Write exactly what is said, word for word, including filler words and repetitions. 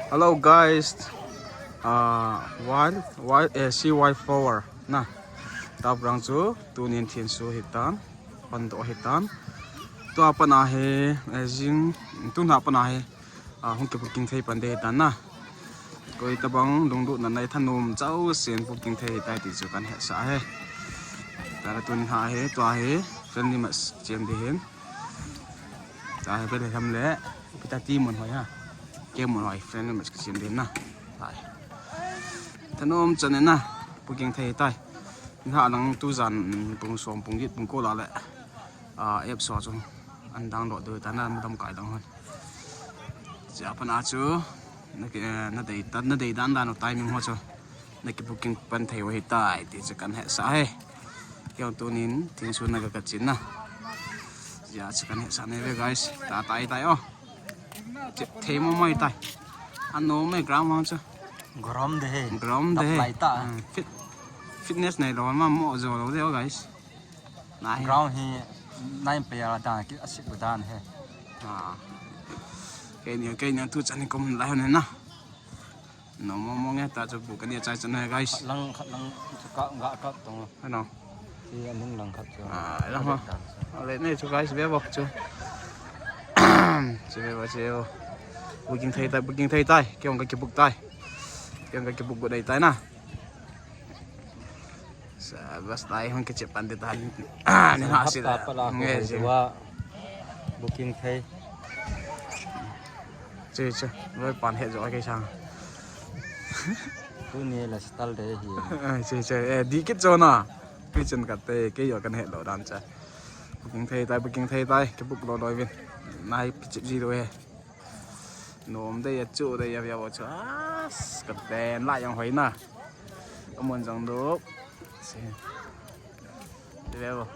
Hello guys, uh, wild, wild, eh, C Y four na. Taprang chu tunin thinsu hitan, pandoh hitan. Tua pana hi, eh, jing, tuna pana hi, ah, hung kibooking thei pan ding hitan na. Koi tabang lunglut na nei thanom chausen booking thei hitai ti chu kan hetsah e. Tara tun ha hi, tua hi, friendly match chem ding hin. Tua hi, pele tham le, kita ti mun hoi ha. Kem mun hoi, friendly match kichem ding na. Hai. Thanom chan na, booking thei tai. Ni ha lang tu jan, pung som, pung get, pung ko la le. Ah, apps ho chu an download diu ta na, madam kai dang hon. Chia pana chu, na ki, eh, na dei ta, na dei dan dan u timing ho chu. Na kibooking pan thei u hitai, ti chu kan hetsah e. Kei tunin, thinsu na ka kachin na. Chia chu kan hetsah e ve guys. Ta tai tai o. Che, thei mo mai tai. Anom e ground vang chu. Grom de he. Grom de he. Tap lai ta. Ah, fit, fitness nei lou ma mo jo lou de o guys. Na hi. Ground hi nine player dan ki asip dan he. Ah. Keini, keini tu chan ni kom lai ne na. No mo mo nge ta chu bu kani chai chan he guys. Khat lang, khat lang chu ka, ga ka tong. Ano. Ti anung lang khat chu. Ah, lang ho. Ale ne chu guys, ve bok chu. Che ve ba che o. Booking thei tai, booking thei tai. Kei ong ka kibook tai. Kei ong ka kibook go dei tai na. Sa bas tai hon kiche pan de tan. Ni ha si da. Nge ji. Booking thei. Che che. Loi pan he jo ke sang. Tuni la style de hi. Ah, che che. Eh, di kit jo na. Pi chen ka te ke yo kan he lo dan cha. Booking thei tai, booking thei tai. Kibook lo loi vin. Nai pi chip ji lo he. Nom dei a chu dei a via bo chu. As, ka ten la yang hoi na. Ka mon jong du. Si. Dei bo.